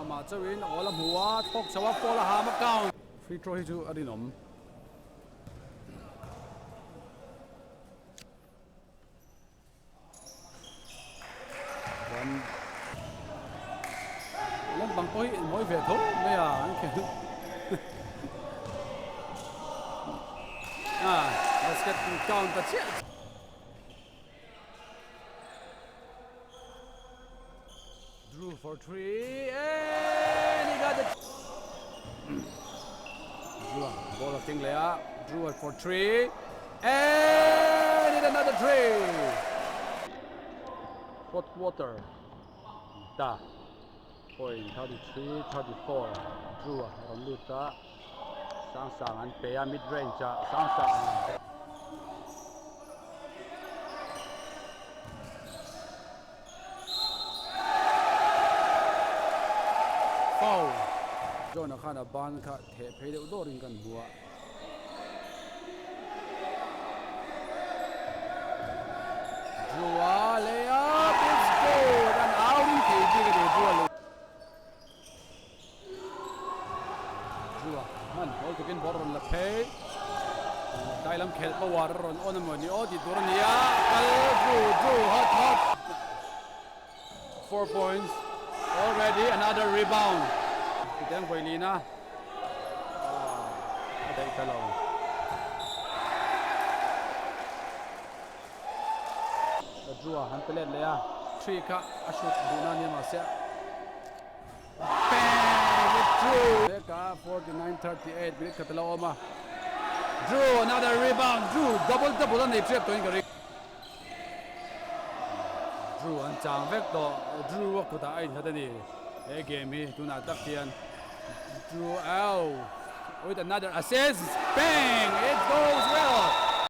Amah chauhin awl a hmu a, thlawk chho a, foul a ham a count. Free throw hi chu a rinawm. Chuan lampang pawh hi mawi ve tho mai a an khelh a basket count ta chiah. Drew for 3 and he got the Drew ball a keng leh a Drew for 3 and hit another 3 fourth quarter ta point 33 34 Drew a rawn lut a sang sang an pe a mid range ah sang sang Foul John a khan a ban kha theh phei deuh dawrin kan hmu a. Drew-a layup is good an au ring thei bik a ni Drew-a lo. Drew-a hman hawl tukin ball rawn la phei. Tlai lam khelh power a rawn on a maw ni aw tih tur a ni a kal Drew Drew hot hot 4 points already another rebound chutiang vawi lina a daih ta lo. Drew-a han pe let leh a 3 kha a shoot duhna a nia mahse Bang! With Drew. Leka 49-38 minute khat a lo awm a. Drew another rebound. Drew double double a nei tep tawhin ka ring. Drew an chang vek tawh. Drew a kutah a innghat a ni. He game hi tunah tak hian Drew au with another assist. Bang! It goes well.